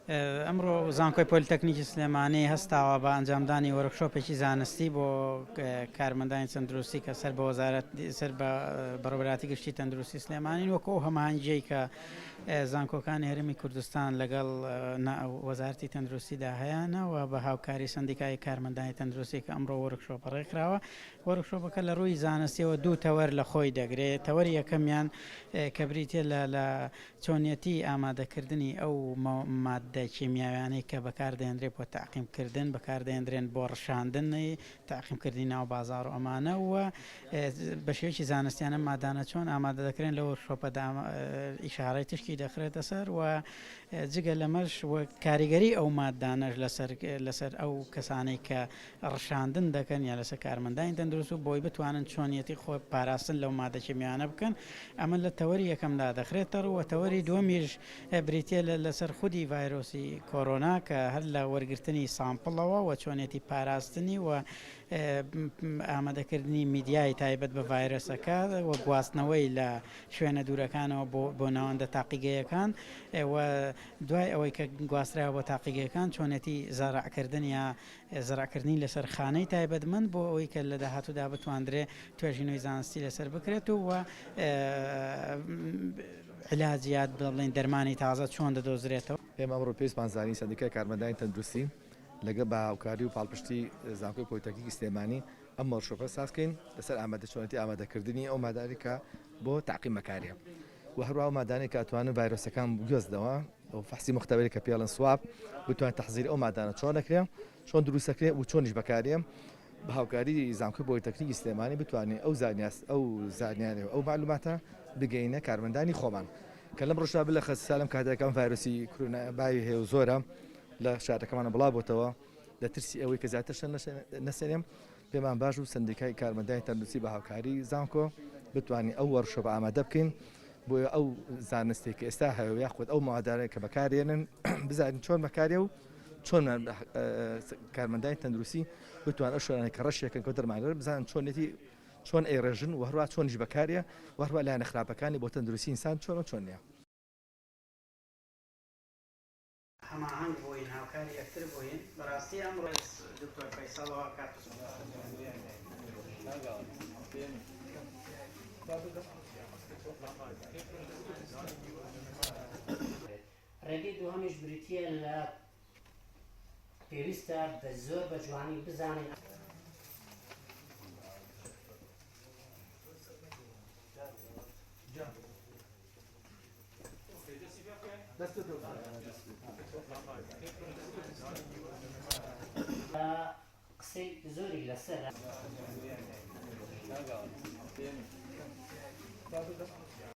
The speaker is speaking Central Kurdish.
ئەمڕۆ زانکۆی پۆلیتەکنیکی سلێمانی هەستاوە بە ئەنجامدانی وۆرکشۆپێکی زانستی بۆ کارمەندانی تەندروستی کە سەر بە وەزارەت سەر بە بەڕێوەبەرایەتی گشتی تەندروستی سلێمانین وەکو ئەو هەماهەنگیەی کە زانکۆکانی هەرێمی کوردستان لەگەڵ وەزارەتی تەندروستیدا هەیانە و بە هاوکاری سەندیکای کارمەندانی تەندروستی کە ئەمڕۆ وۆرکشۆپە ڕێکخراوە. وۆرکشۆپەکە لە ڕووی زانستیەوە دوو تەوەر لە خۆی دەگرێت، تەوەری یەکەمیان کە بریتیە لە لە چۆنیەتی ئامادەکردنی ئەو ماددە کیمیاویانەی کە بەکاردەهێنرێت بۆ تەعقیمکردن، بەکاردەهێندرێن بۆ ڕشاندنی تەعقیمکردنی ناو بازاڕ و ئەمانە و بە شێوەیەکی زانستیانە مادانە چۆن ئامادە دەکرێن لە وۆرکشۆپەدا ئیشارەی تشکی دەخرێتە سەر و جگە لەمەش و کاریگەری ئەو مادانەش لەسەر لەسەر ئەو کەسانەی کە ڕشاندن دەکەن یا لەسەر کارمەندانی تەندروست و بۆی بتوانن چۆنیەتی خۆ پاراستن لەو مادە کیمیایانە بکەن ئەمە لە تەوەری یەکەمدا دەخرێتە ڕوو و تەوەری دووەمیش بریتیە لە لەسەر خودی ڤایرۆسی کۆرۆنا کە هەر لە وەرگرتنی سامپڵەوە و چۆنیەتی پاراستنی و ئامادەکردنی میدیای تایبەت بە ڤایرۆسەکە و گواستنەوەی لە شوێنە دوورەکانەوە بۆ بۆ ناوەندە تاقیگەیەکان و دوای ئەوەی کە گواسترایەوە بۆ تاقیگەکان چۆنێتی زەرعکردن یا زەرعکردنی لەسەر خانەی تایبەتمەند بۆ ئەوەی کە لە داهاتوودا بتواندرێ توێژینەوەی زانستی لەسەر بکرێت و و علاج یا بڵێین دەرمانی تازە چۆن دەدۆزرێتەوە. ئێمە ئەمڕۆ پێویستمان زانی سەندیکای کارمەندانی تەندروستی لەگەڵ بە هاوکاری و پاڵپشتی زانکۆی پۆلیتەکنیکی سلێمانی ئەم وۆرکشۆپە ساز کەین لەسەر ئامادە چۆنێتی ئامادەکردنی ئەو مادانەی کە بۆ تەعقیم بەکاریە و هەروەها ئەو مادانەی کە ئەتوانن ڤایرۆسەکان بگوێزنەوە ئەو فەحسی موختەبەری کە پێڵن swab بتوان تەحزیری ئەو مادانە چۆن دەکرێ چۆن دروست دەکرێ و چۆنیش بەکاریە بە هاوکاری زانکۆی پۆلیتەکنیکی سلێمانی بتوانین ئەو زانیاس ئەو زانیاری و ئەو معلوماتە بگەینە کارمەندانی خۆمان کە لەم ڕۆژدا بلە خەستا لەم کاتێکە ئەم ڤایرۆسی کۆرۆنا باوی هەیە و زۆرە لە شارەکەمانە بڵاو بۆتەوە لە ترسی ئەوەی کە زیاتر شەن نەسێنێم پێمان باش و سندیکای کارمەندانی تەندروستی بە هاوکاری زانکۆ بتوانین ئەو وەرشۆپە ئامادە بکەین بۆیە ئەو زانستێک کە ئێستا هەیە یاخود ئەو مادانەی کە بەکارێنن بزانین چۆن بەکارێ و چۆن کارمەندانی تەندروستی بتوان ئەو شوێنانەی کە ڕەشێکن کە دەرمانگەر بزانن چۆنێتی چۆن ئەیڕێژن و هەروە چۆنیش بەکارێ و هەروە لایەنە خراپەکانی بۆ تەندروستی ئینسان چۆن و چۆن نییە. هەماهەنگ بووین هاوکاری یەکتر بووین بەراستی ئەمڕۆ دکتۆر فەیسەڵەوە کاک ڕێگەی دووهەمیش بریتییە لە پێویستە بە زۆر بە جوانی بزانین. قسەی زۆری لەسەرە.